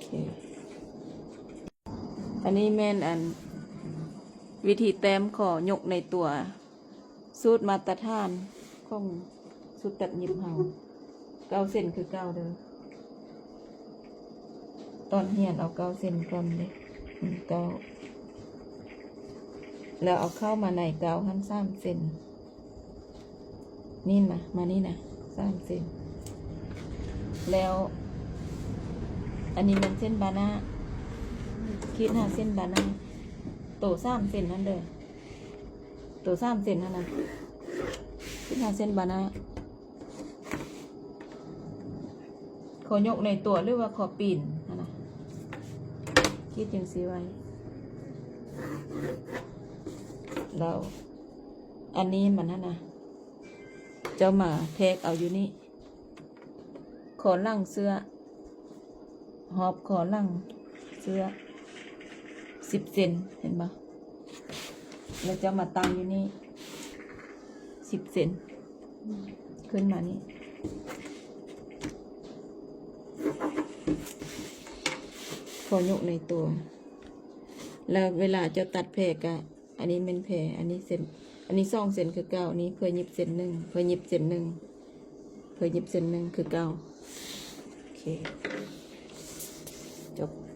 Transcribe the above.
ເຄ ອັນນີ້ແມ່ນອັນ ວິທີແຕ້ມຂໍ້ຍົກໃນຕົວ ສູດມາດຕະຖານຂອງສູດຕັດຫຍິບເຮົາ ເກົ້າເຊັນຄືເກົ່າເດີ. ຕອນຮຽນເອົາເກົ້າເຊັນກ່ອນເດ້ ເກົ້າ ແລ້ວເອົາເຂົ້າມາໃນເກົ້າຫັ້ນສາມເຊັນ ນີ້ນະ ມານີ້ນະ ສາມເຊັນ ແລ້ວອັນນີ້ແມ່ນເສັ້ນບາໜ້າ ຂີດຫາເສັ້ນບາໜ້າ ໂຕສາມເຊັນຫັ້ນເດີ ໂຕສາມເຊັນຫັ້ນນະ ຂີດຫາເສັ້ນບາໜ້າ. ຂໍ້ຍົກໃນຕົວ ຫຼືວ່າຂໍ້ປີ້ນຫັ້ນນະ ຂີດຈັ່ງຊີ້ໄວ້ ແລ້ວອັນນີ້ມັນຫັ້ນນະ ເຈົ້າມາແທກເອົາຢູ່ນີ້ ຂໍ້ຫຼັງເສື້ອ ຮອບຂໍ້ຫຼັງເສື້ອສິບເຊັນ ເຫັນບໍ່? ແລ້ວເຈົ້າມາຕັ້ງຢູ່ນີ້ສິບເຊັນ ຂຶ້ນມານີ້ ຂໍ້ຍົກໃນຕົວ ແລ້ວເວລາເຈົ້າຕັດແພກະ ອັນນີ້ແມ່ນແພ ອັນນີ້ເສັ້ນ ອັນນີ້ສອງເສັ້ນຄືເກົ່າ ອັນນີ້ເພື່ອຫຍິບເສັ້ນໜຶ່ງ ເພື່ອຫຍິບເສັ້ນໜຶ່ງ ເພື່ອຫຍິບເສັ້ນໜຶ່ງຄືເກົ່າ. ໂອເຄ ຈົບ.